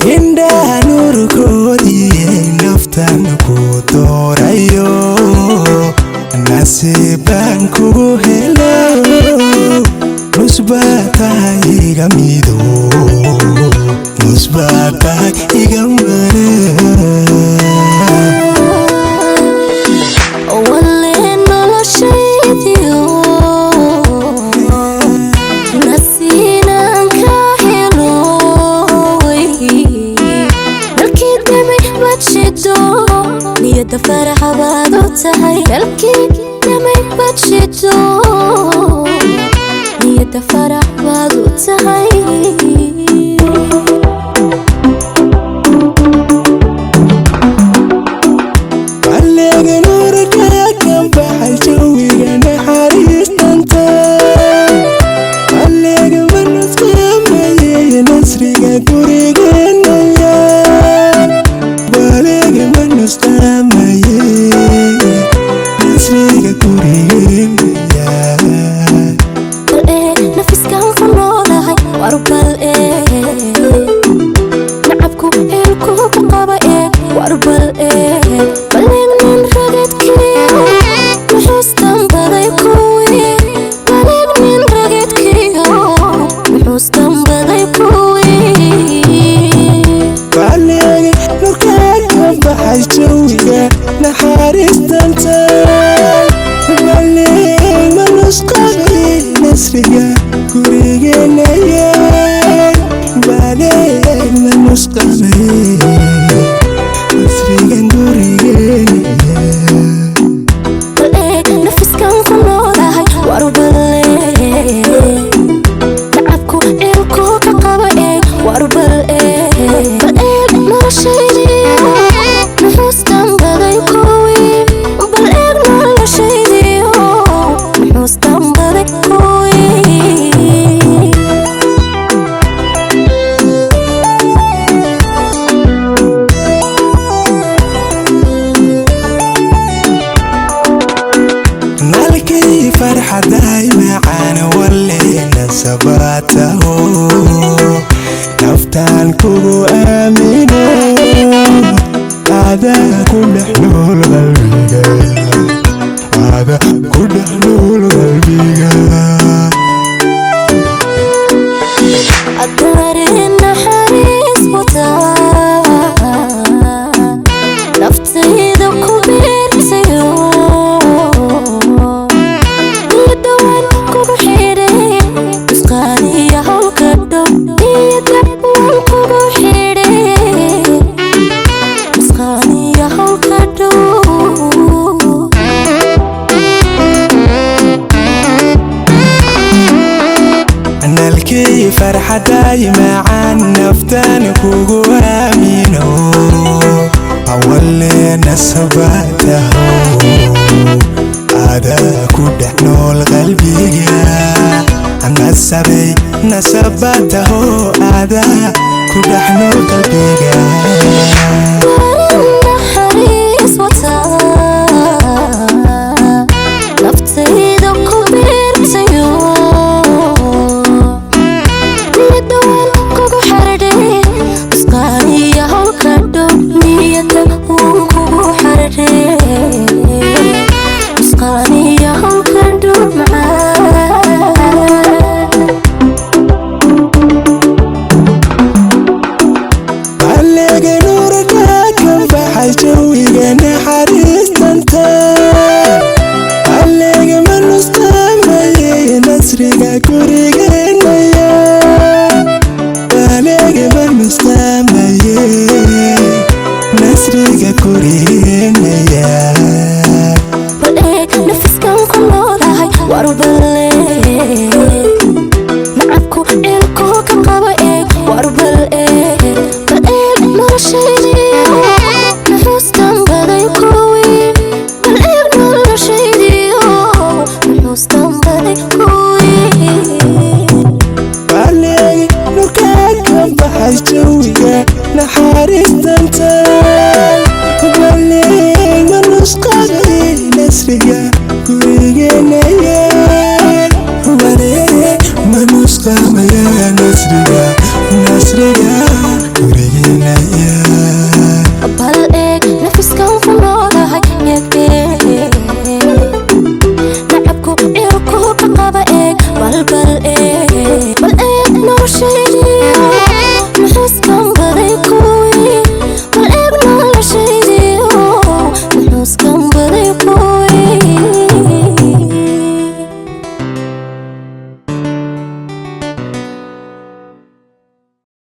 Indhaha nuurkoodii, naftan ku doorayo, nasiibaan kugu helo, nusbaa tahay iga mido, nusbaa tahay iga mare. Walle noloshaydiyo nasiinaan ka helo way. Dalkii damay baad shido, niyadda faraxa baad u tahay. Dalkii damay baad shido, niyadda farax baad u tahay. Balleega nuurka ka baxay jawiga naxariistanta, balleega manusqaamaye nasriga gurigeenaya, balleega manusqaamaye nasriga gurigeenaya. Bal eeg nafiskan ku noolahay, war bal eeg nacabku eelku ku qaba eeg, war bal eeg, bal eeg nin rageedkiyo nuxuustan baday kuwii, bal eeg nin rageedkiyo nuxuustan baday kuwii. Balleega nurka ka baxay jawiga naxariistanta, balleeg manusqaamaye nasriga gurigeenaya, balleeg manusqaamaye nasrigan gurigeenaya. Bal eeg nafiskan ku noolahay, war bal eeg nacabku eelku ka qaba eeg, war bal eeg, bal eeg noloshaydiyo nuxuustan baday kuwii, bal eeg noloshaydiyo nuxuustan baday kuwii. Nalkii farxaday macaan, walle nasabaataho, naftaan kugu aamino, adaa ku dhex nool qalbiga, adaa ku dhex nool qalbiga. Dareen naxariis wataa naftayda ku beertayo, niyadda waan kugu xidhay, nusqaaniya howlka dhow, niyadda waan kugu xidhay, nusqaaniya howlka dhow. Nalkii farxaday macaan, naftaan kugu aamino, walle nasabataho, adaa ku dhex nool qalbiga, nasabay nasabataho, adaa ku dhex nool qalbiga. Dareen naxariis wataa naftayda ku beertayo, niyadda waan kugu xardhay, nusqaaniya howlka dhow, niyadda waan kugu xardhay, nusqaaniya howlka dhow macaan. Balleega nuurka ka baxay jawiga naxariistanta, balleega manusqaamaye nasriga gurigeenaya, balleega manusqaamaye nasriga gurigeenaya. Bal eeg nafiskan ku noolahay, war bal eeg nacabku eelku ka qaba eeg, war bal eeg, bal eeg noloshaydiyo nuxuustan baday kuwii, bal eeg noloshaydiyo nuxuustan baday kuwii. Balleega nurka ka baxay jawiga naxariistanta, balleeg manusqaamaye nasriga gurigeenaya.